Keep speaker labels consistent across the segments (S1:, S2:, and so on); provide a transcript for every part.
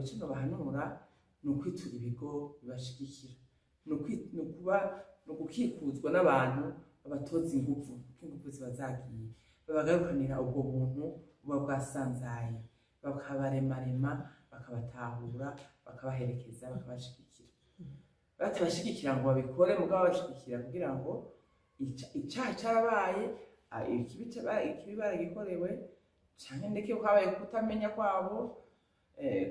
S1: mbere ico nobahanura ni ukwitura ibigo bibashigikira, ni ukuba, ni ugukikuzwa n'abantu babatoza inguvu, kuko inguvu ziba zagiye, babagarukanira ubwo buntu buba bwasanzaye, bakabaremarema, bakabatahura, bakabaherekeza, bakabashigikira. Batabashigikira ngo babikore, mugabo babashigikira kugira ngo icaha carabaye, ikibi baragikorewe, canke ndeke kwabaye kutamenya kwabo,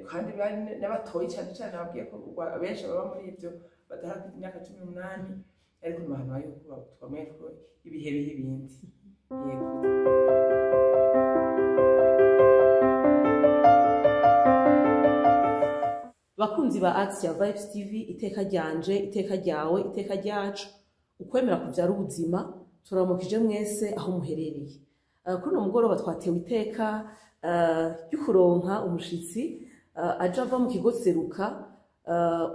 S1: kandi bari n'abatoyi cane cane. Nababwiye ko abenshi baba muri ivyo batarakwiza imyaka 18, ariko nobahanura yuko twamenye ko ibihe biha ibindi. Yego.
S2: Bakunzi ba Axia Vibes TV, iteka ryanje, iteka ryawe, iteka ryacu, ukwemera kuvyara ubuzima, turamukije mwese aho muherereye. Kuri uno mugoroba twatewe iteka ryo kuronka umushitsi aje ava mu kigo Seruka,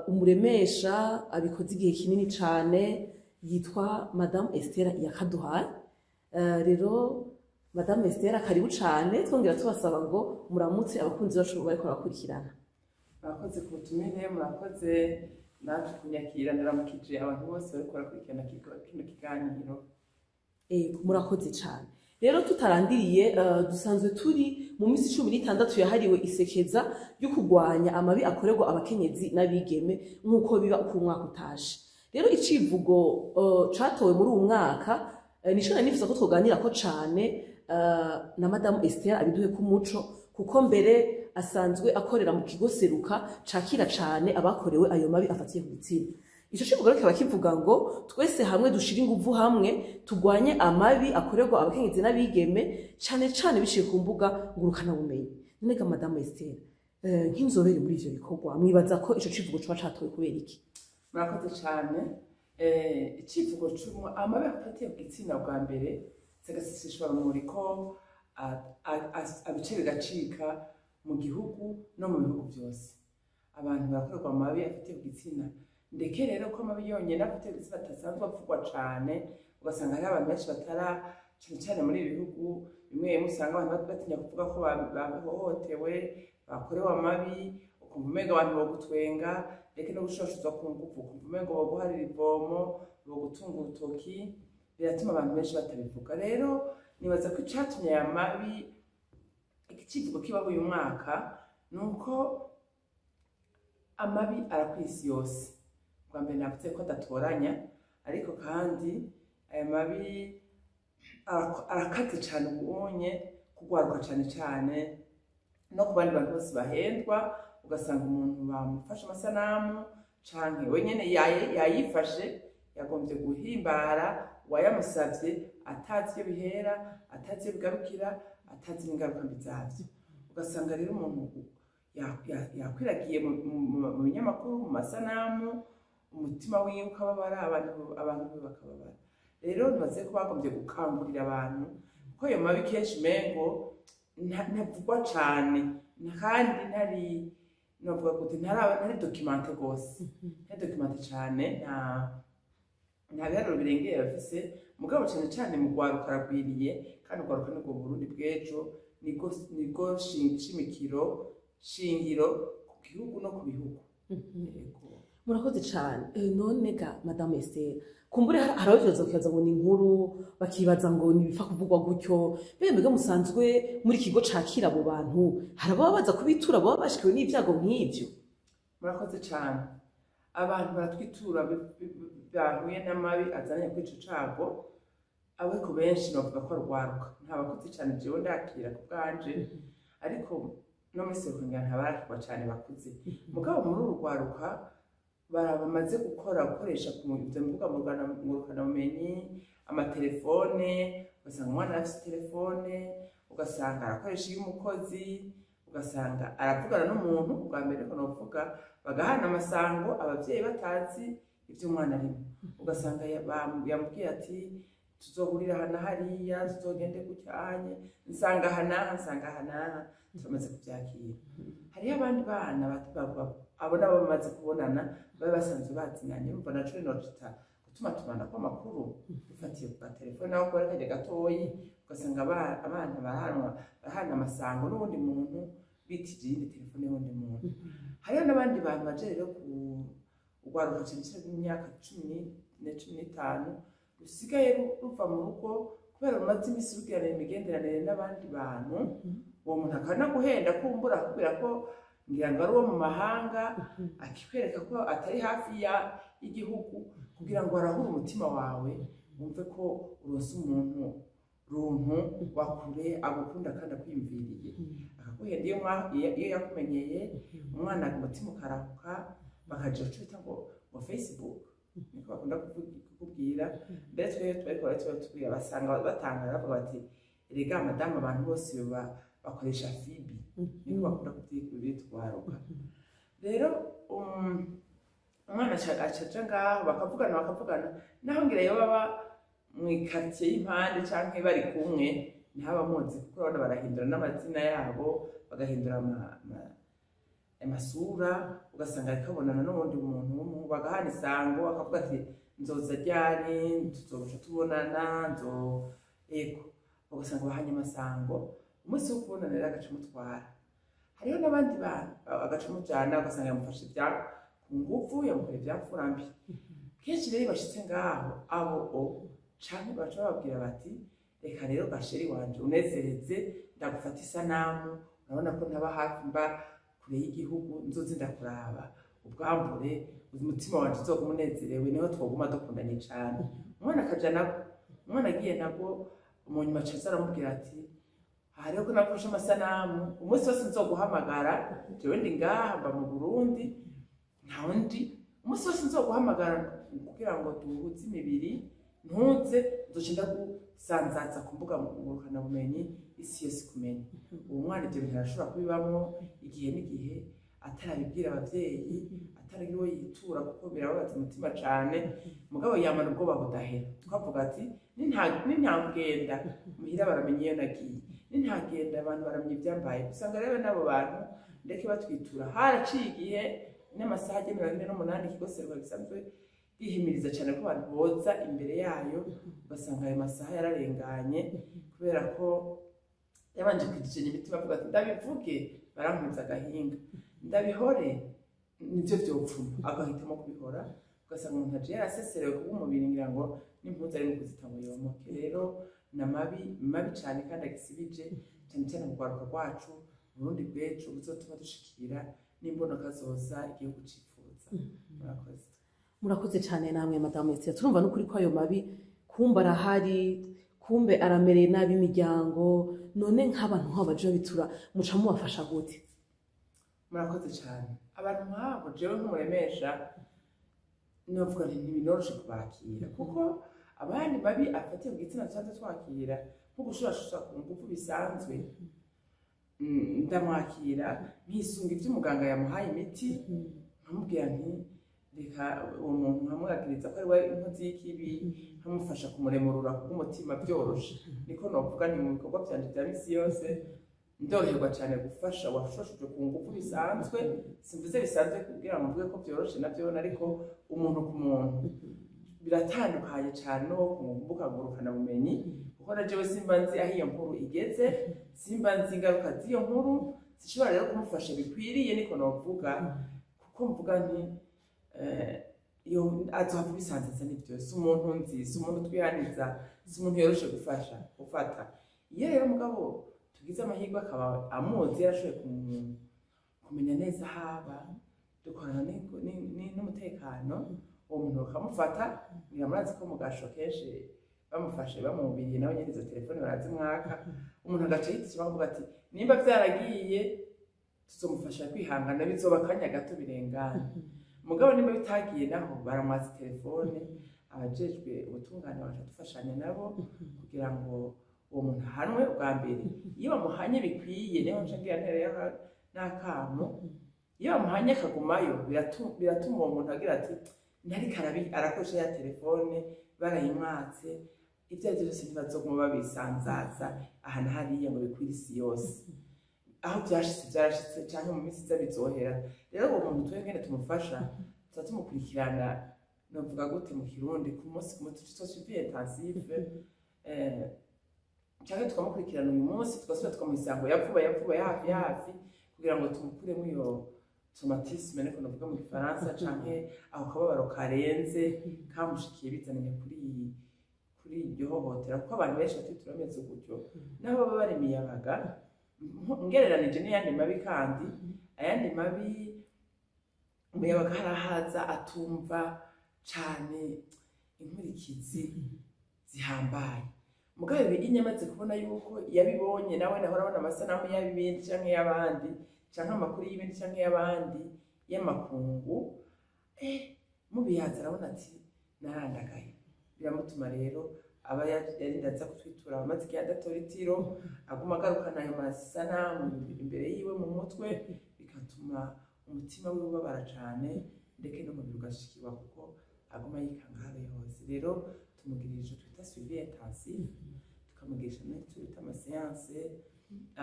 S2: umuremesha abikoze igihe kinini cane, yitwa Madame Esther Iyakaduhaye. Rero Madame Esther, karibu cane, twongera tubasaba ngo muramutse abakunzi bacu bariko barakurikirana.
S1: Murakoze ku butumire, murakoze naje kunyakira. Ndaramukije abantu bose bariko barakurikirana kino kiganiro.
S2: Ego, murakoze cane. Rero tutarandiriye, dusanzwe turi mu minsi 16 yahariwe isekeza ryo kurwanya amabi akorerwa abakenyezi n'abigeme, nk'uko biba uko umwaka utashe. Rero icivugo catowe muri uwu mwaka, nico nari nifuza ko twoganirako cane na Madamu Esther abiduhe k'umuco, kuko mbere asanzwe akorera mu kigo Seruka cakira cane abakorewe ayo mabi afatiye ku gitsina. Ico civugo rero kikaba kivuga ngo twese hamwe dushire inguvu hamwe turwanye amabi akorerwa abakenyezi n'abigeme, cane cane biciye ku mbuga ngurukanabumenyi. None ga Madamu Esther, nk'inzobere muri ivyo bikorwa, mwibaza ko ico civugo coba catowe kubera iki?
S1: Murakoze cane. Icivugo c'umwe amabi afatiye ku gitsina, bwa mbere sagaseseshwa rumuri ko abice bigacika mu gihugu no mu bihugu byose, abantu barakorerwa amabi afatiye ku gitsina. Ndeke rero ko amabi yonyene afatiye ku gitsina atasanzwe avugwa cane, ugasanga hariho abantu benshi batara, cane cane muri ibi bihugu bimwe bimwe usanga abantu batinya kuvuga ko bahohotewe, bakorewe amabi, ukumva umenga abantu bogutwenga, ndeke no gushoshozwa ku nguvu, ukumva umengo boguharira ivomo, bogutunga urutoki, biratuma abantu benshi batabivuga. Rero nibaza ko icatumye aya mabi, ikicivugo kibaho uyu mwaka, ni uko amabi arakwiye isi yose. Bwa mbere navuze ko adatoranya, ariko kandi aya mabi arakaze cane ubunye kugwaruka, cane cane no ku bandi bantu bose bahendwa, ugasanga umuntu bamufashe amasanamu canke we nyene yayifashe, yagombye guhimbara uwayamusavye, atazi iyo bihera, atazi iyo bigarukira, atazi n'ingaruka mbi zavyo. Ugasanga rero umuntu yakwiragiye mu binyamakuru, mu masanamu, umutima wiwe ukababara, abantu be bakababara. Rero nibaze ko bagombye gukangurira abantu kuko ayo mabi kenshi umengo ntavugwa cane, kandi ntari, novuga gute, ntari documenté gose, ntari documenté cane, nta biharuro birengeye bafise. Mugabo cane cane mu rwaruka aragwiriye, kandi urwaruka nibwo Burundi bw'ejo, nibwo shimikiro shingiro ku gihugu no ku bihugu. Yego.
S2: Murakoze cane. None ga Madame Esther, kumbure hari ababibaza, bakibaza ngo ni inkuru, bakibaza ngo ni ibipfa kuvugwa gutyo. Mbega mwebwe musanzwe muri kigo cakira abo bantu, hari ababa baza kubitura baba bashikiwe n'ivyago nk'ivyo?
S1: Murakoze cane. Abantu baratwitura bahuye n'amabi azananye kuri ico cago, ariko benshi bavuga ko arwaruka. Nta bakuze cane jewe ndakira ku bwanje, ariko no muri secondaire ntabarakirwa cane bakuze. Mugabo muri uru rwaruka bamaze gukoresha ku ivyo mbuga ngurukanabumenyi, amatelefone, ugasanga umwana arafise telefone, ugasanga arakoresha iy'umukozi, ugasanga aravugana n'umuntu ubwa mbere, ariko novuga bagahana amasango abavyeyi batazi ivyo umwana arimo, ugasanga yamubwiye ati tuzohurira aha na hariya, tuzogende gutya anye, nsanga aha n'aha, nsanga aha n'aha. Turamaze kuvyakira. Hariho abandi bana abo nabo bamaze kubonana, baba basanzwe bazinanye, urumva naco nocita gutuma tumanako amakuru bifatiye ku gatelefone, aho kora kajya gatoyi, ugasanga abana barahana amasango n'uwundi muntu bitije iyindi telefone y'uwundi muntu. N'abandi bantu baje rero ku urwaruka, cyane cyane rw'imyaka 14, 15, rusigaye ruva mu rugo kubera rumaze iminsi rugiranira imigenderanire n'abandi bantu. Uwo muntu akanaguhenda, kumbura akubwira ko ngira ngo ari uwo mu mahanga, akikwereka ko atari hafi y'igihugu kugira ngo arahure umutima wawe, wumve ko uronse umuntu runtu wa kure agukunda kandi akwiyumviriye. Akaguhenda iyo yakumenyeye umwana, umutima ukarahuka, bakaja ico bita ngo Facebook, niko bakunda kukubwira. Mbere twebwe tubariko baratubwira, basanga batangara, bavuga bati: "Erega madamu, abantu bose bakoresha FB." Niko bakunda kubyitwaruka. Rero umwana aca aja ngaho, bakavugana, bakavugana, naho ngira iyo baba mw'ikaritsiye y'impande canke bari kumwe ntaba muzi, kuko urabona barahindura n'amazina yabo, bagahindura amasura, ugasanga ariko abonana n'uwundi muntu w'umuhungu, bagahana isango, akavuga ati: "Nzoza ryari? Tuzoca tubonana, nzo ego." Ugasanga bahanye amasango, umunsi wo kubonana rero agaca amutwara. Hariho n'abandi bantu agaca amujana, ugasanga yamufashe ibya ku nguvu, yamukoreye ibya mfura mbi. Kenshi rero iyo bashitse ngaho, abo o canke baca bababwira bati: "Reka rero ga chéri wanje, unezereze, ndagufata isanamu. Urabona ko ntaba hafi, mba kure y'igihugu, nzoze ndakuraba, ubwambure, umutima wanje uzoguma unezerewe, niho twoguma dukundanye cane." Umwana akaja nabwo, umwana agiye nabwo, mu nyuma aca aza aramubwira ati: "Aha rero ko nafashe amasanamu, umunsi wose nzoguhamagara, jewe ndi ngaha, mba mu Burundi, nta wundi, umunsi wose nzoguhamagara kugira ngo duhuze imibiri, ntuze, nzoca ndagusanzaza ku mbuga ngurukanabumenyi, isi yose ikumenya." Uwo mwana ibyo bintu arashobora kubibamwo igihe n'igihe atarabibwira abavyeyi, ataragira uwo yitura, kuko birababaza umutima cane. Mugabo yamara ubwoba budahera, twavuga ati: "Nintagenda muhira baramenya iyo nagiye, nintagenda abantu baramenya ivyambaye." Usanga rero n'abo bantu ndeke batwitura haraciye igihe n'amasaha agera 48. Ikigo Seruka gisanzwe gihimiriza cyane ko abantu boza imbere yayo, ugasanga ayo masaha yararenganye kubera ko yabanje kwijijenya imitima, avuga ati: "Ndabivuge barankunze agahinga, ndabihore nivyo vyopfuma." Agahitamo kubihora, ugasanga umuntu aje yaraseserewe kubw'umubiri, ngira ngo n'impuzu ari mu kuzita ngo yomoke. Rero ni amabi mabi cane kandi agisibije cyane cyane mu rwaruka rwacu, Burundi bw'ejo buzotuma dushikira n'imbonoka zoza igihugu cifuza. Murakoze.
S2: Murakoze cyane namwe, madamu Esther. Turumva n'ukuri ko ayo mabi kumbe arahari, kumbe aramereye nabi imiryango. None nk'abantu nk'abo baje babitura, muca mubafasha gute?
S1: Murakoze cyane. Abantu nk'abo, jewe nk'umuremesha novuga nti ntibinoroshe kubakira, kuko abandi mabi afatiye ku gitsina dusanzwe twakira nko gushurashusha ku ngufu bisanzwe, ndamwakira nkisunga ibyo umuganga yamuhaye imiti, nkamubwira nti reka uwo muntu, nkamwagiriza ko ari we inkozi y'ikibi, nkamufasha kumuremurura kubw'umutima byoroshe. Niko novuga nti mu bikorwa vyanje vya misi yose ndoroherwa cyane gufasha washosheje ku ngufu bisanzwe. Simvuze bisanzwe kugira ngo mvuge ko vyoroshe navyo, ariko umuntu ku muntu biratandukanye cyane no ku mbuga ngurukanabumenyi, kuko na jewe simba nzi aho iyo nkuru igeze, simba nzi ingaruka z'iyo nkuru, zishobora rero kumufasha bikwiriye. Niko novuga, kuko mvuga nti iyo azohava bisanzaza nivyo, si umuntu nzi, si umuntu twihaniza, si umuntu yoroshe gufasha gufata. Iyo rero mugabo tugize amahirwe akaba amuzi, yarashoboye kumenya neza haba dukorana n'umutekano, uwo muntu bakamufata. Ngira murazi ko mu gasho kenshi bamufashe bamubiriye, nawe nyene izo telefone barazimwaka. Umuntu agaca yita ikibazo, avuga ati: "Nimba vyaragiye, tuzomufasha kwihangana, bizoba akanya gato birengana." Mugabo nimba bitagiye naho baramwatsa telefone, abajejwe ubutungane bagaca dufashanya nabo kugira ngo uwo muntu ahanwe ubwa mbere. Iyo bamuhanye bikwiye, niho nca ngira ntera n'akamo: iyo bamuhanye akagumayo, biratuma uwo muntu agira ati: "Ntariko arakoresha ya telefone, barayimwatse, ibyo ari byo byose ntibazoguma babisanzaza aha na hariya ngo bikwire isi yose. Aho byashitse byarashitse, canke mu minsi iza bizohera." Rero uwo muntu twebwe ngene tumufasha, tuba tumukurikirana, novuga gute mu Kirundi, ku munsi ku munsi, tuba suivi intensive, canke tukamukurikirana uyu munsi, tugasubira tukamuha isango ya vuba ya vuba, ya hafi ya hafi, kugira ngo tumukuremo iyo. Traumatisme niko navuga mu Gifaransa, canke ako kababaro karenze kamushikiye bizananye kuri iryo hohotera, kuko abantu benshi batitura bameze gutyo nabo baba bari imiyabaga. Ngereranije n'ayandi mabi, kandi ayandi mabi umuyabaga harahaza atumva cane inkurikizi zihambaye. Mugabo ibi amaze kubona yuko yabibonye, nawe nahora abona amasanamu y'ibindi canke y'abandi, canke amakuru y'ibindi canke y'abandi y'amakungu, mubiyaza arabona ati narandagaye. Biramutuma rero aba yarinda aza kutwitura, amaze igihe adatora itiro, aguma agarukana ayo masanamu imbere yiwe mu mutwe, bigatuma umutima wiwe ubabara cane, ndetse n'umubiri ugashikirwa kuko aguma yikanga aho ari hose. Rero tumugirisha ico twita suivi intensif, tukamugirisha n'icyo bita ama séances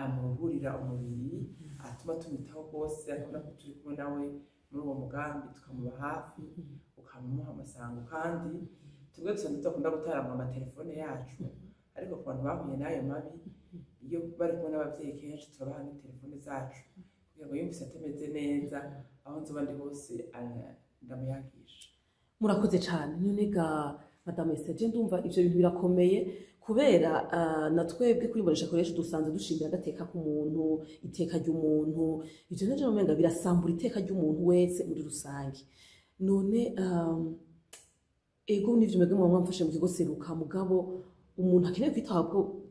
S1: amuruhurira umubiri, atuma tumwitaho rwose, akabona ko turi kumwe nawe muri uwo mugambi, tukamuba hafi, ukamuha amasango. Kandi twebwe dusanzwe tudakunda gutara amatelefone yacu, ariko ku bantu bahuye n'ayo mabi, iyo bari kumwe n'abavyeyi, kenshi turabaha n'itelefone zacu kugira ngo yumvise atameze neza, aho nzoba ndi hose ndamuyagisha.
S2: Murakoze cyane. None ga Madame Esther, je ndumva ivyo bintu birakomeye, kubera na twebwe kuri Mbonesha Koresha dusanzwe dushimira agateka k'umuntu, iteka ry'umuntu. Ivyo navyo umenga birasambura iteka ry'umuntu wese muri rusange. None ego, nivyo mwebwe muba mwamfashe mu kigo Seruka, mugabo umuntu akeneye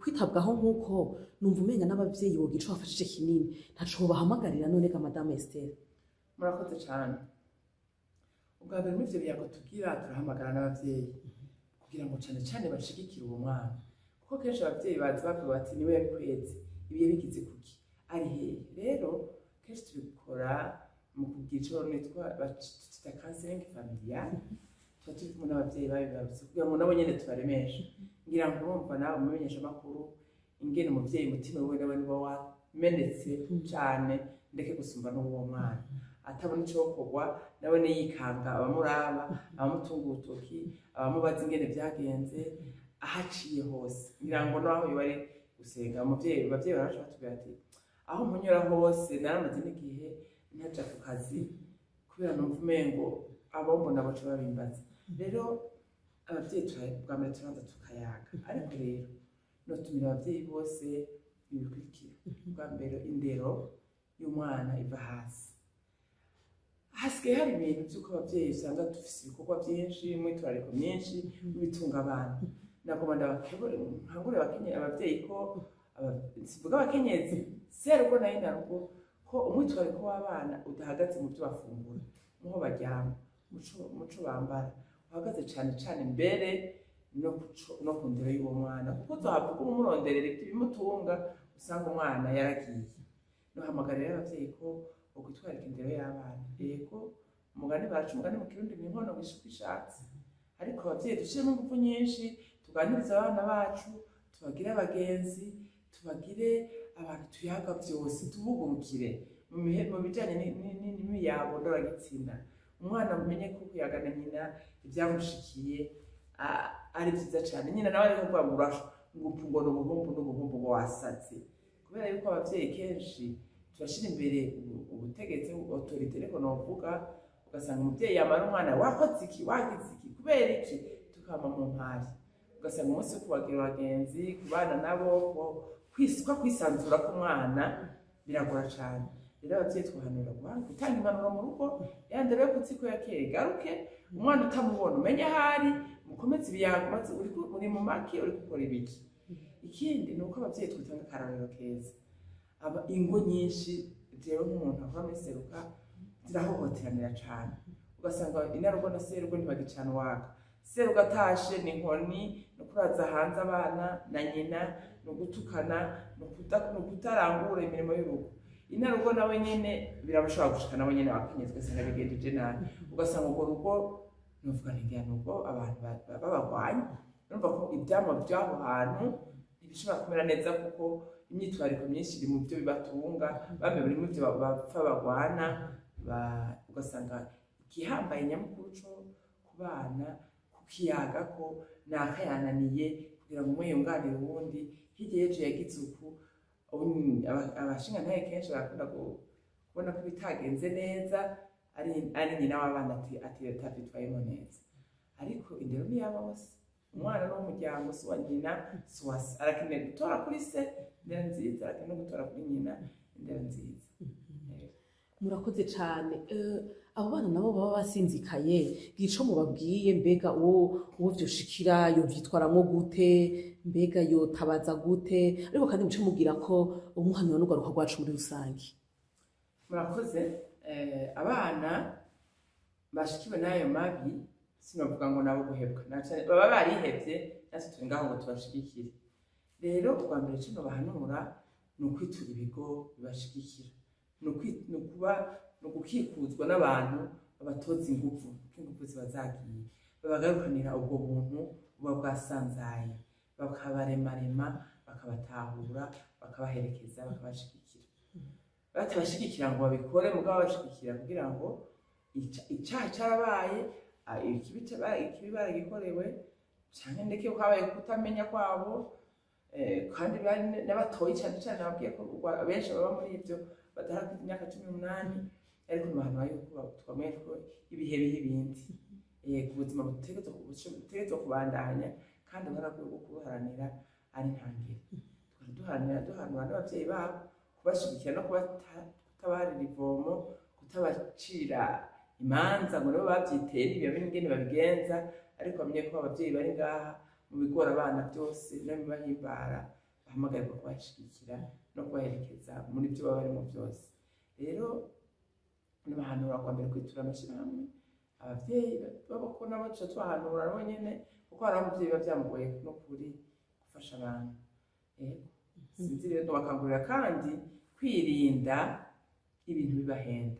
S2: kwitabwaho nk'uko numva umenga n'abavyeyi bogira ico bafashije kinini, ntaco bahamagarira. None ga Madame Esther?
S1: Murakoze cyane. Ubwa mbere, muri ivyo biyago tugira, turahamagara n'abavyeyi kugira ngo cane cane bashigikire uwo mwana, kuko kenshi abavyeyi bazi bavuga bati niwe yabikweze, ibi yabigize kuki, ari hehe? Rero kenshi tubikora mu kugira ico nitwa twita counseling familial. Tuba turi kumwe n'abavyeyi babibarutse kugira ngo nabo nyene tubaremeshe. Ngira ngo urumva nawe mumenyesha amakuru ingene umuvyeyi umutima wiwe nawe niba wamenetse cane, ndeke gusumba n'uwo mwana atabona icokorwa, nawe yikanga abamuraba, abamutunga urutoki, abamubaza ingene vyagenze, ahaciye hose. Ngira ngo naho yoba ari gusenga, umuvyeyi, abavyeyi baraca batubwira ati aho munyura hose naramaze n'igihe ntaja ku kazi kubera numva umengo abombona baca babimbaza. Rero abavyeyi bwa mbere turabanza tukayaga. Ariko rero notumira abavyeyi bose ibikurikira: bwa mbere, indero y'umwana iva hasi. Hasigaye hari ibintu by'uko abavyeyi usanga dufise ibikorwa byinshi, imyitwarariko myinshi n'ibitunga abana. Nagomba ndabakebure, nkangure abavyeyi ko sivuga abakenyezi, serugo na inarugo, ko umwitwarariko w'abana udahagaze mu byo bafungura, muho baryama, muco bambara. Uhagaze cane cane mbere no ku ndero y'uwo mwana, kuko uzohava umuronderera ibimutunga, usanga umwana yaragiye. Nohamagarira abavyeyi ko ukwitwararika indero y'abana. Yego, umugani baca umugani mu Kirundi ni inkono wishuka ishatse, ariko abavyeyi dushiremo ingufu nyinshi, tuganirize abana bacu, tubagire abagenzi, tubagire abantu tuyaga vyose, tubugurukire mu bijanye n'imiyago ndoragitsina. Umwana mumenye ko kuyagana nyina ivyamushikiye ari vyiza cane. Nyina nawe ariko kuvuga ngo urasha ngo upfu, ngo n'ubuhumbu n'ubuhumbu, ngo wasaze, kubera yuko abavyeyi kenshi turashira imbere ubutegetsi, autorité ariko novuga. Ugasanga umuvyeyi yamara umwana wakoze iki, wagize iki, kubera iki, tukama mu mpari. Ugasanga umunsi wo kubagira abagenzi, kubana nabo, kwisanzura k'umwana biragora cane. Rero abavyeyi twahanura gutanga impanuro mu rugo, ya ndero yo kutsiko ya kera igaruke. Umwana utamubona, umenye aho ari, mukomeze ibiyago, maze uri mu maki, uri gukora ibiki. Ikindi ni uko abavyeyi twitanga akarorero keza. Aba ingo nyinshi, jewe nk'umuntu akora muri Seruka, zirahohoteranira cane. Ugasanga inarugo na serugo ntibagicana uwaka. Serugo atashe ni inkoni, ni ukuraza hanze abana na nyina, ni ugutukana, ni ukutarangura imirimo y'urugo. Inarugo nawe nyene birabashobora gushika nawe nyene abakenyezi, ugasanga bigenjeje nabi. Ugasanga urwo rugo nuvuga nti ngira nubwo abantu babagwanya, urumva ko ivyamwa vy'aho hantu ntibishobora kumera neza, kuko imyitwariko myinshi iri mu byo bibatunga, bamwe buri mu byo bapfa bagwana. Ugasanga igihambaye nyamukuru co ku bana kukiyaga ko nakayananiye kugira ngo umwe yunganire uwundi, hirya y'ejo yagize uku. Abashingantahe kenshi barakunda Kubona ko bitagenze neza ari nyina w'abana atavyitwayemo neza. Ariko indero ni iy'aba bose. Umwana ni uw'umuryango, si uwa nyina, si uwa se. Arakeneye gutora kuri se indero nziza, arakeneye no gutora kuri nyina indero nziza.
S2: Murakoze cyane. Abo bana nabo baba basinzikaye, gico mubabwiye, mbega uwo vyoshikira yovyitwaramwo gute, mbega yotabaza gute? Ariko kandi muce mubwira ko umuhanura n'urwaruka rwacu muri rusange.
S1: Murakoze. Abana bashikiwe n'ayo mabi, sinovuga ngo nabo guhebwa. Na cane baba barihevye, natwe turi ngaho ngo tubashigikire. Rero ubwa mbere cino bahanura ni ukwitura ibigo bibashigikira, ni ukuba, ni ugukikuzwa n'abantu babatoza inguvu, kuko inguvu ziba zagiye, babagarukanira ubwo buntu buba bwasanzaye, bakabaremarema, bakabatahura, bakabaherekeza, bakabashigikira. Batabashigikira ngo babikore, mugabo babashigikira kugira ngo icaha carabaye, ikibi baragikorewe, canke ndeke ko habaye kutamenya kwabo. Kandi bari n'abatoyi cane cane, nababwiye ko abenshi baba muri ivyo batarakwiza imyaka 18. Ariko nibahanura yuko twamenye ko ibihe biha ibindi, ubuzima butegerezwa kubandanya, kandi uruhara rwo kubuharanira ari ntangere. Tukaba duharanira, duhanura n'abavyeyi babo kubashigikira no kutabarira ivomo, kutabacira imanza ngo nibo bavyiteye, nibamenye ingene babigenza. Ariko bamenye ko abavyeyi bari ngaha mu bigora abana byose no bibahimbara, bahamagarirwa kubashigikira no kubaherekeza muri byo baba barimo byose. Rero nibahanura kwa mbere kwitura amashirahamwe, abavyeyi babo, ko nabo tuca tubahanura nabo nyene, kuko hari aho umuvyeyi biba vyamugoye no kuri gufasha abantu. Yego, sinzi rero, bakangurira kandi kwirinda ibintu bibahenda.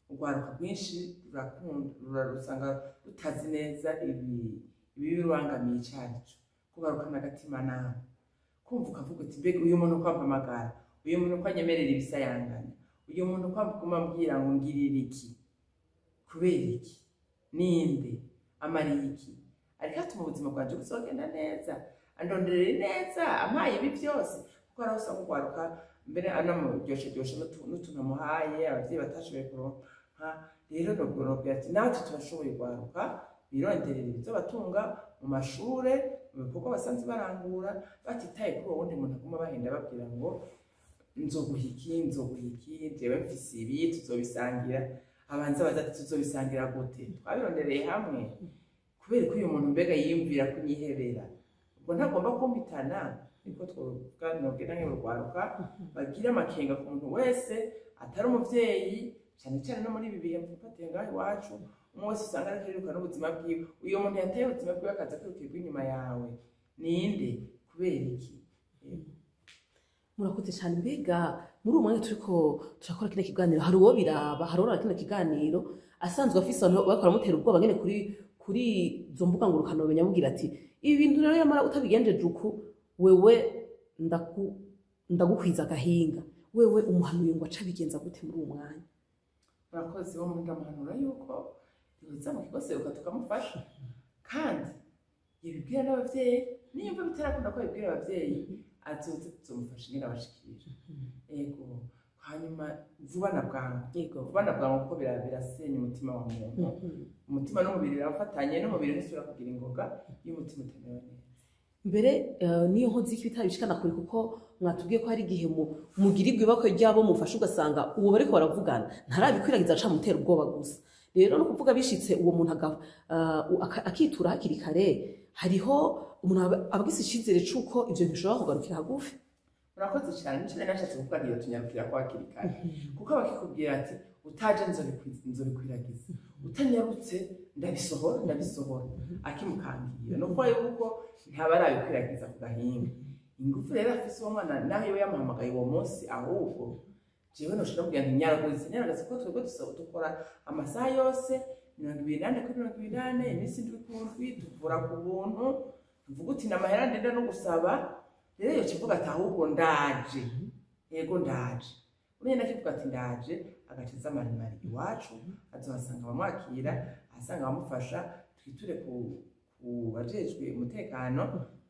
S1: Urwaruka rwinshi rurakunda, rusanga rutazi neza ibibibangamiye ico arico. Kugarukana agatima nama, kumva ukavuga uti: "Mbega uyu muntu ko ampamagara, uyu muntu ko anyemerera ibisayangana, uyu muntu ko aguma ambwira ngo ngirira iki, kubera iki, ninde amariye iki, ariko atuma ubuzima bwanje buzogenda neza, andonderera ineza, ampaye ibi byose?" Kuko hari aho usanga urwaruka mbere anamuryosheryoshe n'utuntu amuhaye abavyeyi batashoboye kuronka. Rero nobwira ati natwe turashoboye. Urwaruka bironderera ibizobatunga mu mashure, mu bikorwa basanzwe barangura, batitaye kuri uwo wundi muntu aguma bahenda, babwira ngo nzoguha iki, nzoguha iki, jewe mfise ibi, tuzobisangira. Abanza baza ati: "Tuzobisangira gute? Twabirondereye hamwe. Kubera ko uyu muntu mbega yiyumvira kunyihebera, ubwo ntagomba kumpitana?" Niko twovuga. Nobwira nk'urwaruka bagira amakenga ku muntu wese atari umuvyeyi, cane cane no muri ibi bihe mfatiye ngaho iwacu, umwe wese usanga ariko ariruka n'ubuzima bwiwe. Uyo muntu yateye ubuzima bwiwe akaza kwirukirwa inyuma yawe ninde, kubera iki? Yego.
S2: Murakoze cyane. Mbega muri uwo mwanya turiko turakora kino kiganiro, hari uwo biraba, hari uwo kino kiganiro asanzwe afise abantu bariko baramutera ubwoba nyene kuri izo mbuga ngurukana amubwira ati: "Ibi bintu rero yamara utabigenjeje uku, wewe ndagukwiza agahinga." Wewe umuhanuye ngo aca abigenza gute muri uwo mwanya?
S1: Murakoze. Wo muri ndamuhanura yuko yoza mu kigo Seruka tukamufasha, kandi yabibwira n'abavyeyi. Niyumva bitarakunda ko abibwira abavyeyi, azoze tuzomufasha ingene abashikira. Ego, hanyuma vuba na bwangu. Vuba na bwangu, kuko birasenya umutima wa muntu. Umutima n'umubiri birafatanye, n'umubiri ntusubira kugira ingoga iyo umutima utamerewe neza.
S2: Mbere niyo nkozi y'ikibi itabishikana kure, kuko mwatubwiye ko hari igihe mugirirwa ibakwe ryabo mufasha, ugasanga uwo bariko baravugana ntarabikwiragiza, acamutera ubwoba gusa. Rero no kuvuga bishitse uwo muntu akitura hakiri kare, hariho umuntu aba agise icizere c'uko ivyo bishobora kugarukira hagufi.
S1: Murakoze cyane. Nico nari nashatse kuvuga, ntiyo tunyarukira ko hakiri kare, kuko abakikubwira ati: "Utaje nzobikwiragiza, utanyarutse ndabisohora, ndabisohora," akimukangira ni ukuvuga yuko ntaba arabikwiragiza ku gahinga. Ingufu rero afise uwo mwana, naho iwe yamuhamagaye uwo munsi, ahubwo jewe noshobora kubwira nti: "Nyaragurize, nyaragaze," kuko twebwe dukora amasaha yose 24 kuri 24, iminsi 7 ku ndwi, tuvura ku buntu. Tuvuga uti: "Namahera ndenda no gusaba." Rero iyo kivuga ati: "Ahubwo ndaje, yego ndaje," uriya nakivuga ati: "Ndaje," agaciza maremare iwacu, azohasanga abamwakira, ahasanga abamufasha. Twiture ku bajejwe umutekano,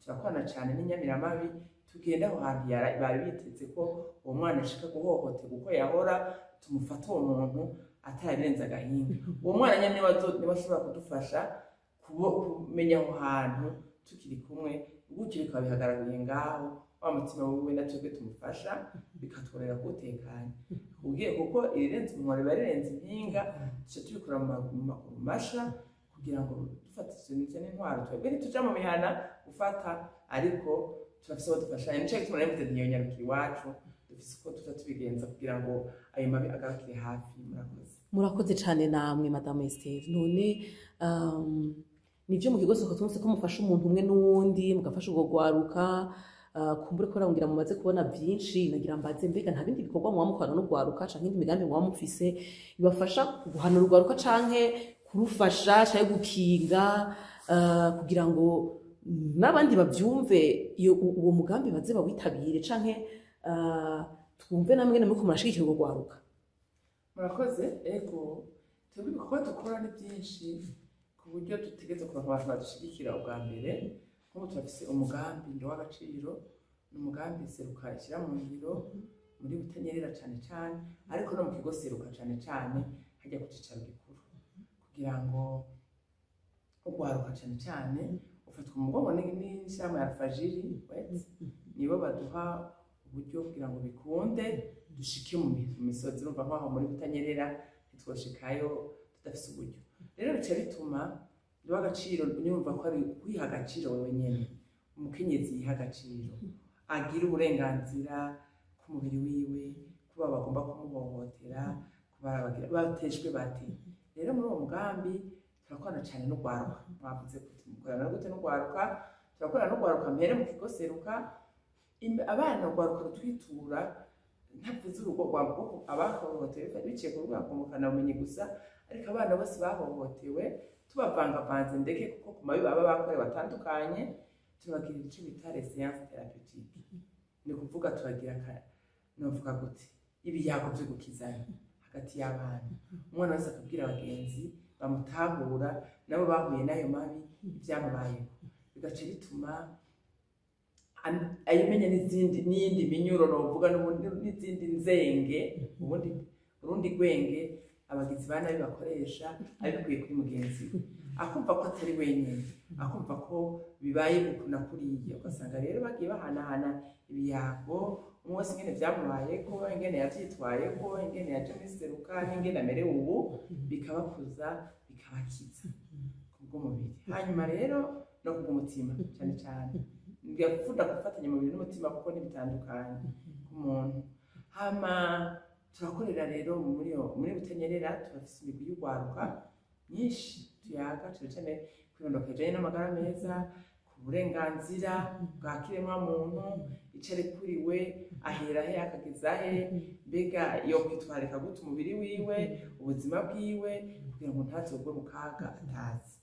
S1: turakorana cyane n'inyamiramabi. Tugenda aho hantu bari biteze ko uwo mwana ashika guhohoterwa uko yahora, tumufate uwo muntu atarabirenze agahinga. Uwo mwana nyene niwe ashobora kudufasha kumenya aho hantu tukiri kumwe, gutyo bikaba bihagarariye ngaho wa mutima wiwe, na twebwe tumufasha bikatworera kuwutekanya ubwiye, kuko irirenze umunwa riba rirenze impinga. Tuca tubikora mu maguru masha kugira ngo dufatishije n'intwaro. Twebwe ntituja mu mihana gufata, ariko turafise abo dufashanya. Nico gituma nari mvuze nti yonyarukira iwacu, dufise uko tuza tubigenza kugira ngo ayo mabi agarukire hafi. Murakoze.
S2: Murakoze cyane namwe, Madame Esther. None nivyo mu kigo Seruka twumvise ko mufasha umuntu umwe n'uwundi, mugafasha urwo rwaruka, kumbure ko ngira mumaze kubona byinshi. Nagira mbaze, mbega nta bindi bikorwa muba mukorana n'urwaruka canke indi migambi muba mufise ibafasha guhanura urwaruka canke kurufasha canke gukinga, kugira ngo n'abandi bavyumve iyo uwo mugambi baze bawitabire, canke twumve namwe muriko murashigikira urwo rwaruka?
S1: Murakoze. Ego, twebwe ibikorwa dukora ni byinshi ku buryo dutegerezwa kuronka abantu badushigikira. Ubwa mbere, nk'ubu turafise umugambi Ndi Uw'Agaciro. Ni umugambi Seruka ishyira mu ngiro muri Butanyerera cane cane, ariko no mu kigo Seruka cane cane hajya ku cicaro gikuru, kugira ngo urwaruka cane cane ufatwa mu mugongo n'ishirahamwe ya Alfajiri. Nibo baduha uburyo kugira ngo bikunde dushike mu misozi. Urumva nk'aho muri Butanyerera ntitwoshikayo tudafise uburyo. Rero bica bituma Ndi Uw'Agaciro nyumva ko ari kwiha agaciro wewe nyene. Umukenyezi yiha agaciro, agira uburenganzira ku mubiri wiwe, kuba bagomba kumuhohotera, kuba bagira bateshwe bate. Rero muri uwo mugambi turakorana cyane n'urwaruka. Mwavuze kuti mukorana gute n'urwaruka? Turakorana n'urwaruka mbere mu kigo Seruka. Abana, urwaruka rutwitura, ntavuze urugo rwa bwoko abahohotewe biciye ku rubuga ngurukanabumenyi gusa, ariko abana bose bahohotewe tubavangavanze ndeke, kuko ku mabi baba bakorewe atandukanye, tubagirira ico bita les séances thérapeutiques. Ni ukuvuga tubagira novuga gute, ibiyago vyo gukizanya hagati y'abana. Umwana wese akabwira bagenzi bamutahura nabo bahuye n'ayo mabi ibyamubayeho, bigaca bituma ayimenya n'izindi n'iyindi minyuro novuga n'ubundi n'izindi nzenge, ubundi urundi rwenge abagizi ba nabi bakoresha, abikuye kuri mugenzi we, akumva ko atari wenyine, akumva ko bibaye uku na kuriya. Ugasanga rero bagiye bahanahana ibiyago, umwe wese ingene vyamubayeko, ingene yavyitwayeko, ingene yaje muri Seruka n'ingene amerewe ubu, bikabakuza, bikabakiza kubw'umubiri, hanyuma rero no kubw'umutima cyane cyane. Ngakunda gufatanya umubiri n'umutima kuko ntibitandukanye ku muntu. Hama turakorera rero muri Butanyerera, turafise imigwi y'urwaruka myinshi tuyaga cane cane kwirondoka rijanye n'amagara meza, ku burenganzira bwa kiremwa muntu, ico arekuriwe, ahera he akageza he, mbega yokwitwararika gute umubiri wiwe, ubuzima bwiwe, kugira ngo ntazogwe mu kaga atazi.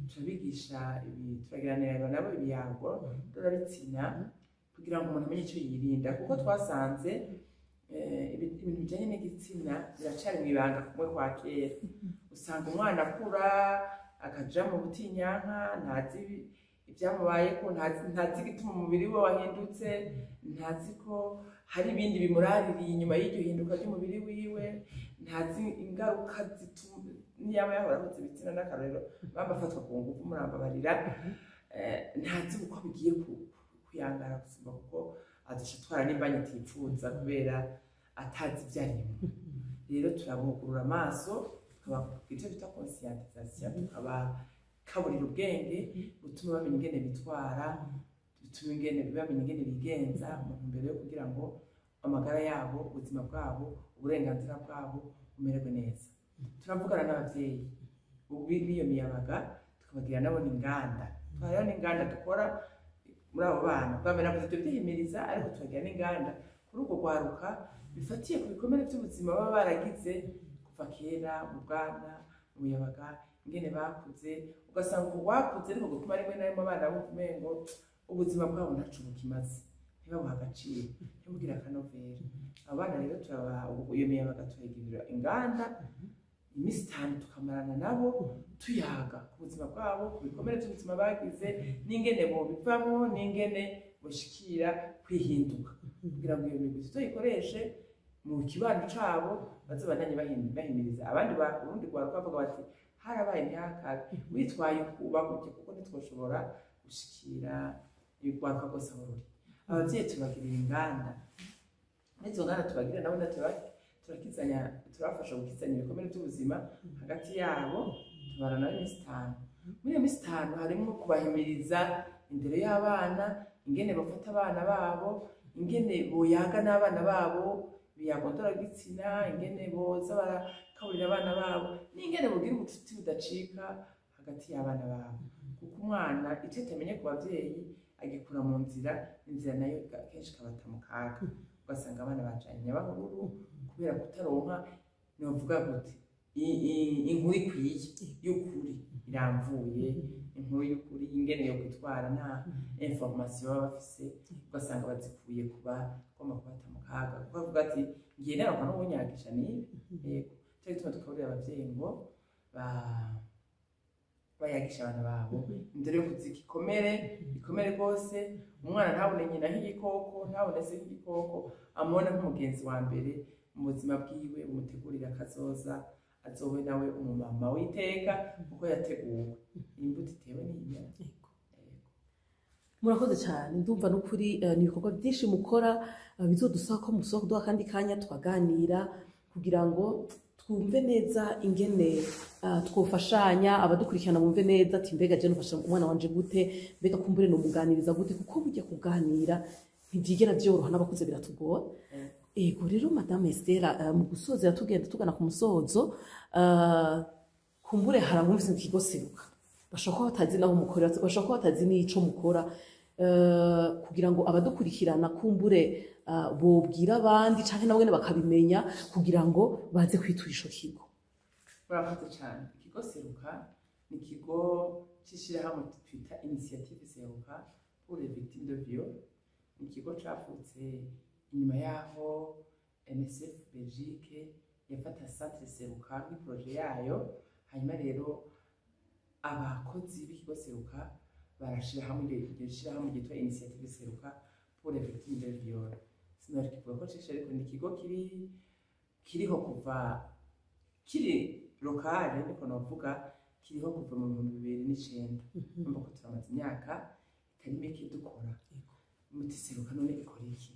S1: Turabigisha ibi, turagiranira nabo ibiyago turabitsina kugira ngo umuntu amenye icyo yirinda, kuko twasanze ibintu bijanye n'igitsina biracari mw'ibanga kumwe kwa kera. Usanga umwana akura akaja mu butinyanka, ntazi ibyamubayeko, ntazi igituma umubiri we wahindutse, ntazi ko hari ibindi bimuraririye inyuma y'iryo hinduka ry'umubiri wiwe, ntazi ingaruka zituma niyaba yahora ahuza ibitsina n'akarorero bamba afatwa ku ngufu, murambabarira, ntazi uko bigiye kuyangara gusumba, kuko azoca atwara n'imbanyi atipfuza kubera atazi ibyo arimo. Rero turabugurura amaso, tukababwira icyo bita conscientisation, tukabakaburira ubwenge butuma bamenya ingene bitwara, bituma ingene bamenya ingene bigenza mu ntumbero yo kugira ngo amagara yabo, ubuzima bwabo, uburenganzira bwabo bumererwe neza. Turavugana n'abavyeyi b'iyo miyabaga, tukabagira nabo n'inganda. Hariho n'inganda dukora muri abo bana. Bwa mbere navuze ibyo byihimiriza, ariko tubagira n'inganda kuri urwo rwaruka bifatiye ku bikomere by'ubuzima baba baragize kuva kera mu bwana, mu buyabaga, ingene bakuze. Ugasanga ubu bakuze ariko gutuma rimwe na rimwe abana bumva umengo ubuzima bwabo ntaco bukimaze, ntibabuhe agaciro, ntibugire akanovera. Abo bana rero turaba iyo miyabaga turayigirira inganda iminsi 5, tukamarana nabo tuyaga ku buzima bwabo, ku bikomere by'ubuzima bagize, n'ingene bobivamo, n'ingene boshikira kwihinduka, kugira ngo iyo migwi tuzoyikoreshe mu kibano cabo, baze bandanye bahimiriza abandi urundi rwaruka, bavuga bati harabaye ntihakabe, witwaye ukuba gutya, kuko ntitwoshobora gushikira urwaruka rwose aho ruri. Abavyeyi tubagirira inganda. N'izo nganda tubagirira nabo turakizanya, turabafasha gukizanya ibikomere by'ubuzima hagati yabo. Tubara nabo iminsi 5. Muri iyo minsi 5 harimo kubahimiriza indero y'abana, ingene bafata abana babo, ingene boyaga n'abana babo ibiyago ndoragitsina, ingene boza barakaburira abana babo, n'ingene bogira ubucuti budacika hagati y'abana babo, kuko umwana icyo atamenye ku bavyeyi agikura mu nzira, inzira nayo kenshi ikabata mu kaga, ugasanga abana bacanye nyabahururu kubera kutaronka, novuga gute, inkuru ikwiye y'ukuri iramvuye, inkuru y'ukuri ingene yo kwitwara, nta information baba bafise, ugasanga bazikuye kuba bagomba kubata mu kaga, kuko avuga ati ngiye naronka n'uwunyagisha nibi. Yego, cyo gituma tukaburira abavyeyi ngo bayagisha abana babo indero yo kuzika ikomere, ikomere rwose. Umwana ntabone nyina nk'igikoko, ntabone se nk'igikoko, amubone nk'umugenzi wa mbere mu buzima bwiwe, bumutegurira akazoza, azobe nawe umumama w'iteka kuko yateguwe imbuto itewe n'iyimera.
S2: Murakoze cyane. Ndumva n'ukuri ni ibikorwa byinshi mukora, bizodusaba ko musaba kuduha akandi kanya tukaganira kugira ngo twumve neza ingene twofashanya, abadukurikirana bumve neza ati mbega je nufasha umwana wanje gute, mbega kumbure nomuganiriza gute, kuko burya kuganira ntivyigera vyoroha, n'abakuze biratugora. Ego rero, Madame Estera, mu gusozera, tugenda tugana ku musozo, kumbure hari abumvise mu kigo Seruka bashobora kuba batazi naho mukorera, bashobora kuba batazi n'ico mukora, kugira ngo abadukurikirana kumbure bobwira abandi canke nabo nyene bakabimenya kugira ngo baze kwitura ico kigo.
S1: Murakoze cyane. Ikigo Seruka ni ikigo cy'ishyirahamwe twita Initiative Seruka pour les victimes de viol. Ni ikigo cavutse inyuma y'aho MSF Belgique yafata Centre Seruka nk'i projet yayo. Hanyuma rero abakozi b'ikigo Seruka barashira hamwe iryo shirahamwe ryitwa Initiative Seruka pour les victimes de viol. Sinari kivuga ko cishe, ariko ni ikigo kiriho kuva kiri locale, niko novuga, kiriho kuva mu 2009. Urumva ko turamaze imyaka itari mike dukora. Muti Seruka none ikora iki?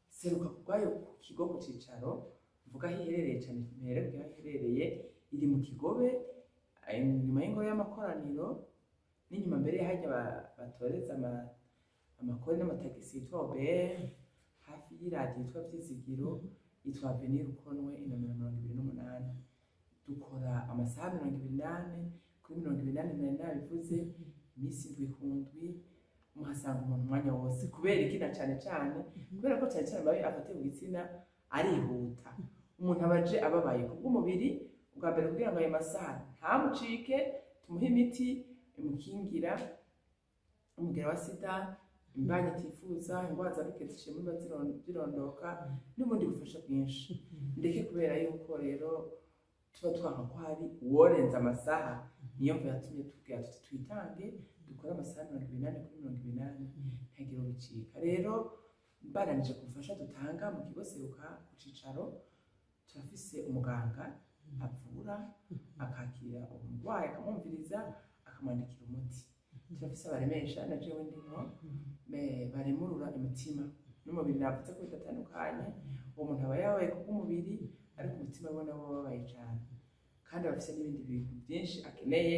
S1: Seruka kubwayo, ku kigo, ku cicaro mvuga aho iherereye cane, mpere aho iherereye, iri mu Kigobe, inyuma y'ingoro y'amakoraniro, n'inyuma mbere hajya batoreza amakori n'amatagisi yitwa OBR, hafi y'iradiyo yitwa Vyizigiro, yitwa Avenue Rukonwe, inomero 28. Dukora amasaha 24 kuri 24, nari nabivuze, iminsi 7 ku ndwi muhasanga umuntu umwanya wose. Kubera iki? Na cane cane kubera ko cane cane amabi afatiye ku gitsina arihuta. Umuntu aba aje ababaye kubw'umubiri ubwa mbere, kugira ngo ayo masaha ntamucike, tumuhe imiti imukingira umugera wa sida, imbanyi atifuza, ingwara zaruke ziciye muri zirondoka, n'ubundi bufasha bwinshi. Ndeke kubera yuko rero tuba twanka ko hari uworenza amasaha, niyo mvo yatumye tubwira tuti twitange dukore amasaha 24 kuri 24, ntihagire ubicika. Rero mbananije ku bufasha dutanga mu kigo Seruka ku cicaro, turafise umuganga avura, akakira umurwayi, akamwumviriza, akamwandikira umuti. Turafise abaremesha, na jewe ndimwo, baremurura imitima n'umubiri. Navuze ko bidatandukanye. Uwo muntu aba yabaye kubw'umubiri, ariko umutima we nawo wababaye cane, kandi aba afise n'ibindi bintu byinshi akeneye.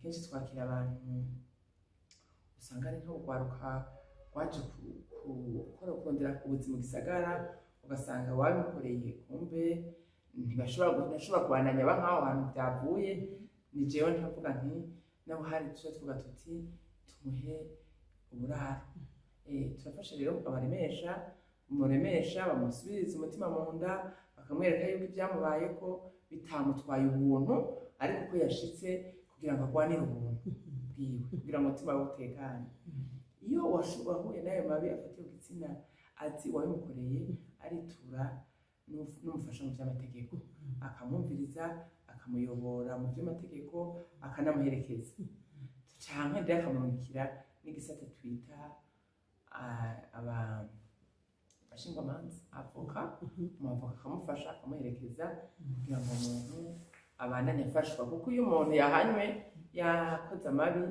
S1: Kenshi twakira abantu usanga ari nk'urwaruka rwaje gukora, kurondera ubuzima mu gisagara, ugasanga wabimukoreye kumbe ntibashobora kubandanya ba nk'aho hantu byavuye. Ni jewe ntavuga nti nabo hari tuba tuvuga tuti tumuhe uburaro. Turafasha rero abaremesha, muremesha bamusubiriza umutima mu nda, bakamwereka yuko ibyamubayeko bitamutwaye ubuntu, ariko ko yashitse kugira ngo agwanire ubuntu bwiwe, kugira ngo umutima we utekane. Iyo wahuye n'ayo mabi afatiye ku gitsina azi uwabimukoreye, aritura n'umufasha mu by'amategeko, akamwumviriza, akamuyobora mu by'amategeko, akanamuherekeza, canke ndetse akamurungikira n'igisata twita aba abashingwamanza, avoka, umwavoka akamufasha, akamuherekeza kugira ngo umuntu abandanye afashwa, kuko iyo umuntu yahanywe, yakoze amabi,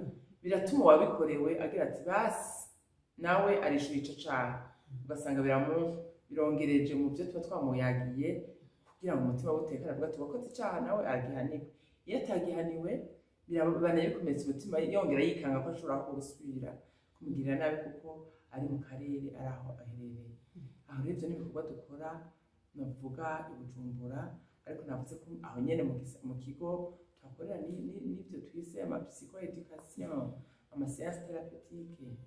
S1: biratuma uwabikorewe agira ati: "Basi nawe arishyura ico caha." Ugasanga birongereje mu byo tuba twamuyagiye kugira ngo umutima we utekane, avuga ati: "Uwakoze icaha nawe aragihanirwe." Iyo atagihaniwe, birabandanya bikomeza umutima, yongera yikanga ko ashobora gusubira kumugirira nabi, kuko ari mu karere, ari aho aherereye. Aho rero ivyo ni ibikorwa dukora, navuga i Bujumbura, ariko navuze ko aho nyene mu kigo tuhakorera n'ivyo twise ama psychoéducation, ama séance thérapeutique,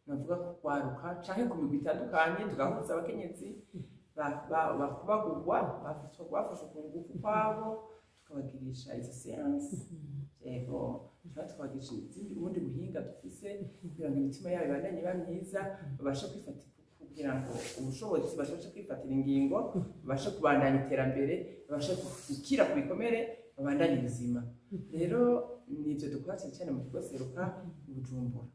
S1: navuga kugwaruka canke ku migwi itandukanye, tugahuza abakenyezi bakubagurwa, bafashwe ku ngufu kwabo, tukabagirisha izo séance. Yego, tuba tukabagirisha izindi, ubundi buhinga dufise kugira ngo imitima yabo ibandanye iba myiza, babashe kwifata, kugira ngo ubushobozi, babashe kwifatira ingingo, babashe kubandanya iterambere, babashe gukira ku bikomere, babandanye ubuzima. Rero nivyo dukora cyane cyane mu kigo Seruka i Bujumbura.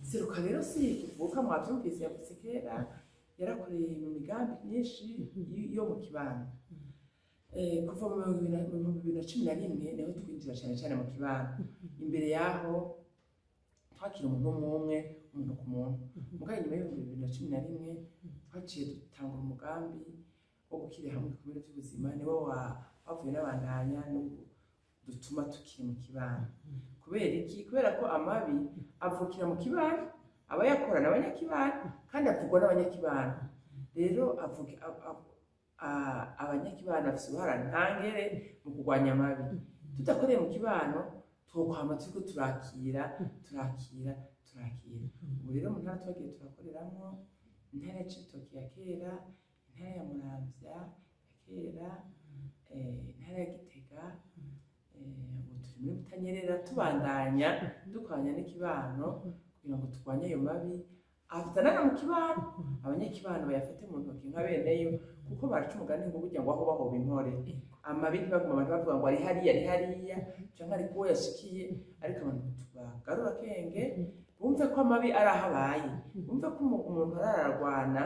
S1: Seruka rero si kivuka, mwavyumvise, yavutse kera, yarakoreye mu migambi myinshi yo mu kibano. Kuva mu 2011 niho twinjira cyane cyane mu kibano. Imbere yaho twakira umuntu umwe umwe, umuntu ku muntu. Mugabo inyuma y'2011 twaciye dutangura umugambi wo gukirira hamwe ibikomere by'ubuzima, niwo wavuye n'abandanya n'ubu dutuma tukiri mu kibano. Kubera iki? Kubera ko amabi avukira mu kibano, abayakora n'abanyakibano, kandi avugwa n'abanyakibano. Rero avuga abanyakibano bafise uruhara ntangere mu kurwanya amabi. Tudakoreye mu kibano, twokwama turiko turakira, turakira, turakira. Ubu rero mu ntara twagiye turakoreramwo: intara ya Cibitoke ya kera, intara ya Muramvya ya kera, intara ya Gitega, ubu turi muri Butanyerera, tubandanya dukoranya n'ikibano kugira ngo turwanye ayo mabi azanana mu kibano, abanyakibano bayafate mu ntoki nka beneyo, kuko baraca umugani ngo burya ngo aho bahoba intore. Amabi ntibaguma abantu bavuga ngo ari hariya, ari hariya, canke ari kuwo yashikiye, ariko abantu tubagarura akenge, bumve ko amabi ari aho abaye, bumve ko umuntu arararwana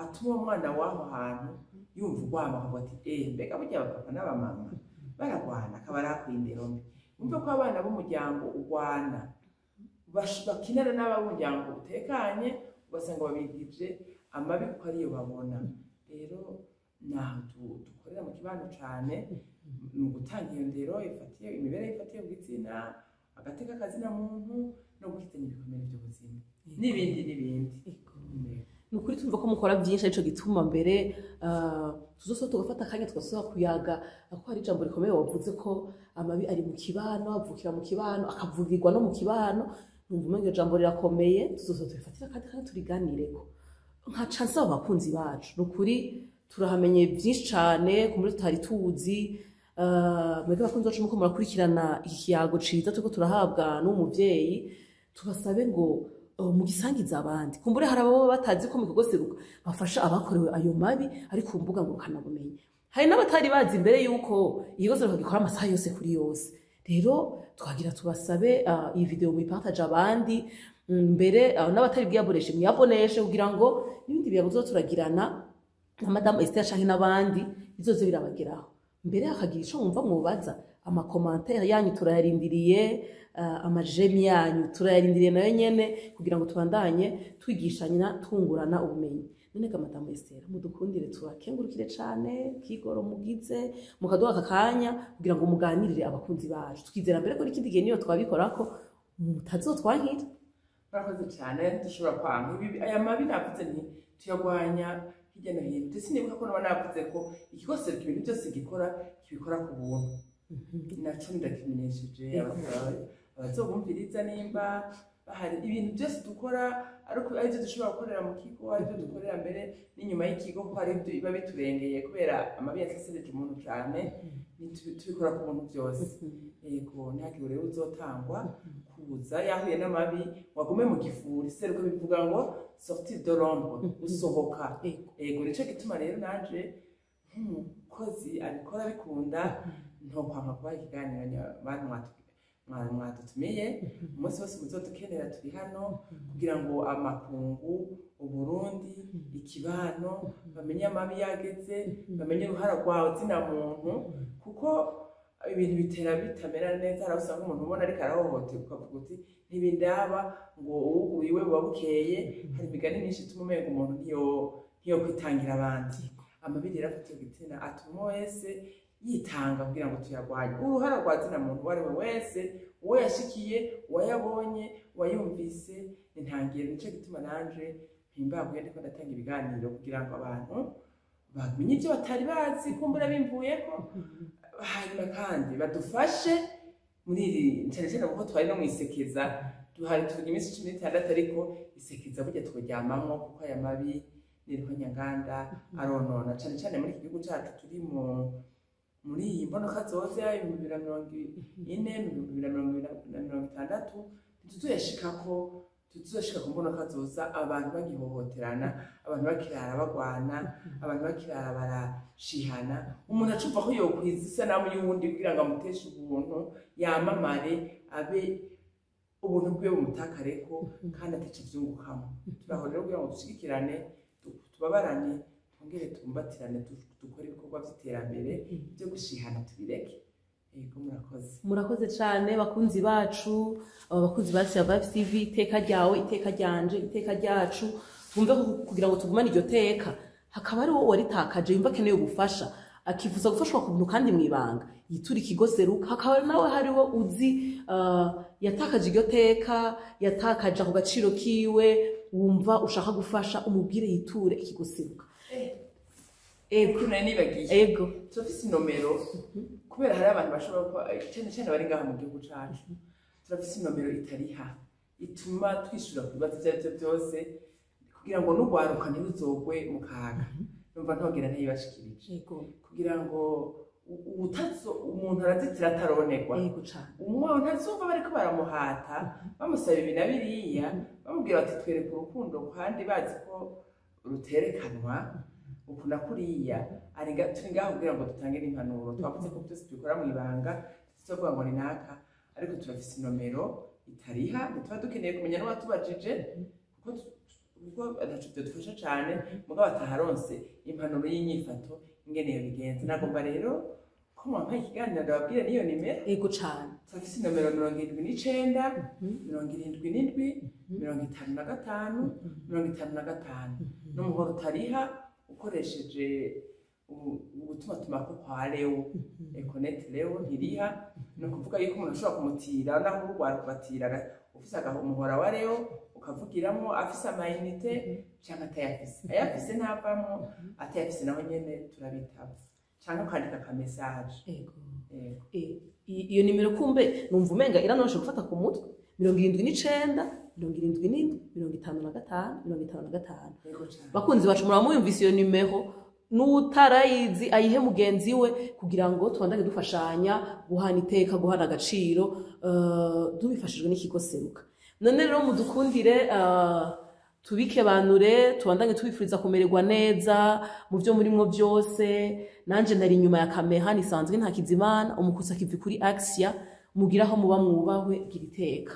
S1: atuma uwo mwana w'aho hantu yumva urwamo, akavuga ati: "Eh, mbega burya abapapa n'abamama baragwana?" Akaba arahakuye indero mbi. Bumve ko abana b'umuryango urwana bakinana n'ab'umuryango utekanye, ugasanga babigije amabi kuko ariyo babona. Rero naho dukorera mu kibano cane mu gutanga iyo ndero ifatiye imibereho ifatiye ku gitsina, agateka kazina muntu, no gukizanya ibikomere by'ubuzima, n'ibindi n'ibindi.
S2: Ni ukuri tumva ko mukora byinshi, arico gituma mbere tuzosoba tugafata akanya tugasoba kuyaga, kuko hari ijambo rikomeye wavuze ko amabi ari mu kibano, avukira mu kibano, akavugirwa no mu kibano. Numva umengo iryo jambo rirakomeye, tuzosoba tubifatira akandi kanya turiganireko. Nkaca nsaba abakunzi bacu, ni ukuri turahamenye byinshi cane ku muri tutari tuzi. Mwebwe bakunzi bacu, muko murakurikirana iki kiyago ciza turiko turahabwa n'umuvyeyi, tubasabe ngo mugisangize abandi. Kumbure hari ababa batazi ko mu kigo Seruka bafasha abakorewe ayo mabi ari ku mbuga ngurukanabumenyi. Hari n'abatari bazi imbere yuko ikigo Seruka gikora amasaha yose kuri yose. Rero twagira tubasabe iyi video muyipartage abandi, mbere n'abatari bwiyaboneshe mwiyaboneshe, kugira ngo n'ibindi biyago tuzoba turagirana na Madamu Esther canke n'abandi bizoze birabageraho. Mbere hakagira ico mwumva mwubaza, ama commentaires yanyu turayarindiriye, ama j'aime yanyu turayarindiriye nayo nyene, kugira ngo tubandanye twigishanya, twungurana ubumenyi. None ga Madamu Esther, mudukundire tubakengurukire cane kigoro mugize mukaduha aka kanya kugira ngo muganirire abakunzi bacu. Twizera mbere ko n'ikindi gihe niyo twabikorako mutazotwankira.
S1: Murakoze cyane. Dushobora kwanga ibi, aya mabi navuze nti tuyagwanya hirya no hino. Ndetse nibuka ko naba navuze ko ikigo Seruka ibintu byose gikora kibikora ku buntu. Naco ndakimenyesheje abazobumviriza nimba bahari. Ibintu byose dukora, ariko aribyo dushobora gukorera mu kigo, aribyo dukorera mbere n'inyuma y'ikigo, kuko hari ibyo biba biturengeye kubera amabi yasesereje umuntu cane, tubikora ku buntu byose. Yego, ntihagire rero uzotangwa kuza yahuye n'amabi wagume mu gifuri. Seruka bivuga ngo sortir de l'ombre, gusohoka. Yego, nico gituma rero nanje nk'umukozi abikora bikunda, ntokwanka kubaha ikiganiro. Bantu Mwadutumiye umunsi wose muzodukenera, turi hano kugira ngo amakungu, Uburundi, ikibano bamenye amabi yageze, bamenye uruhara rwawe zina muntu, kuko ibintu bitera bitamera neza. Hari aho usanga umuntu ubona ariko arahohoterwa, ukavuga uti ntibindaba, ngo uwuguye buba bukeye. Hari imigani myinshi ituma umenga umuntu ntiyo kwitangira abandi. Amabi rero afatiye igitsina atuma wese yitanga kugira ngo tuyarwanye. Uruhara rwa zina muntu uwo ari we wese, uwo yashikiye, uwayabonye, uwayumvise, ni ntangiro. Nico gituma nanje mpimbaguye ndiko ndatanga ibiganiro kugira ngo abantu bamenye ibyo batari bazi, kumbura bimvuyeko, hanyuma kandi badufashe muri iri, cyane cyane kuko twari no mwisekeza duhari, tuvuga iminsi 16, ariko isekeza burya tworyamamwo, kuko aya mabi n'irihonyanganda aronona cyane cyane muri iki gihugu cyacu. Turi mu muri iyi mbonoka zoze 2040, 2060, ntituzoyashikako, tuzoshika ku mbonoka zoza abantu bagihohoterana, abantu bakirara bagwana, abantu bakirara barashihana, umuntu acumva ko yokwiza isanamu y'uwundi kugira ngo amuteshe ubuntu, yamamare, abe ubuntu bwiwe bumutakareko kandi ataco avyungukamo. Turaho rero kugira ngo dushigikirane, tubabarane, twongere tubumbatirane, dukore ibikorwa vy'iterambere, byo gushihana tubireke. Yego, murakoze.
S2: Murakoze cyane, bakunzi bacu, aba bakunzi ba Survive TV. Iteka ryawe, iteka ryanje, iteka ryacu. Twumve ko kugira ngo tugumane iryo teka, hakaba ari wowe waritakaje yumva akeneye ubufasha, akifuza gufashwa ku buntu kandi mu ibanga, yitura ikigo Seruka. Hakaba nawe hariwo uzi yatakaje iryo teka, yatakaje ako gaciro kiwe, wumva ushaka gufasha, umubwire yiture ikigo Seruka. Ego.
S1: Nari nibagiye.
S2: Ego.
S1: Turafise inomero, kubera hari abantu bashobora kuba, cyane cyane bari ngaha mu gihugu cacu, turafise inomero itariha ituma twishura ku bibazo ivyo arivyo byose, kugira ngo n'urwaruka ntiruzogwe mu kaga. Numva ntogera ntayibashikirije.
S2: Ego.
S1: Kugira ngo utazo umuntu arazitira ataronerwa.
S2: Ego cane.
S1: Umuntu ntazumva bariko baramuhata, bamusaba ibi na biriya, bamubwira bati twereke urukundo, kandi bazi ko ruterekanwa uku na kuriya. Turi ngaho kugira ngo dutange n'impanuro. Twavuze ko byose tubikora mu ibanga, tuzovuga ngo ni naka, ariko turafise inomero itariha. Ntituba dukeneye kumenya n'uwatubajije, kuko ataco vyodufasha cane, mugabo ataharonse impanuro y'inyifato ingene yo bigenza. Nagomba rero ko mwampaye ikiganiro ndababwire n'iyo nimero.
S2: Ego cane.
S1: Turafise inomero 79 77 55 55, n'umuhoro utariha ukoresheje ugutumatumako kwa Leo, Econet Leo ntiriha. Ni ukuvuga yuko umuntu ashobora kumutira naho urwara kubatira, ufise umuhora wa Leo ukavugiramwo, afise amayinite canke atayafise. Ayafise ntavamwo, atayafise naho nyene turabitaba, canke ukandika akamesaje.
S2: Ego.
S1: Yego.
S2: Iyo nimero kumbe numva umenga iranoroshe gufata ku mutwe: 79 77 55 55.
S1: Yego cane.
S2: Bakunzi bacu, muraba muyumvise iyo nimero, n'utarayizi ayihe mugenzi we kugira ngo tubandanye dufashanya guhana iteka, guhana agaciro, tubifashijwe n'ikigo Seruka. None rero mudukundire, tubikebanure, tubandanye tubifuriza kumererwa neza mu byo murimwo byose. Nanje nari inyuma ya kamera nisanzwe nta kizimana umukusa kivi kuri Axia. Mugiraho muba mwubahwe, gira iteka.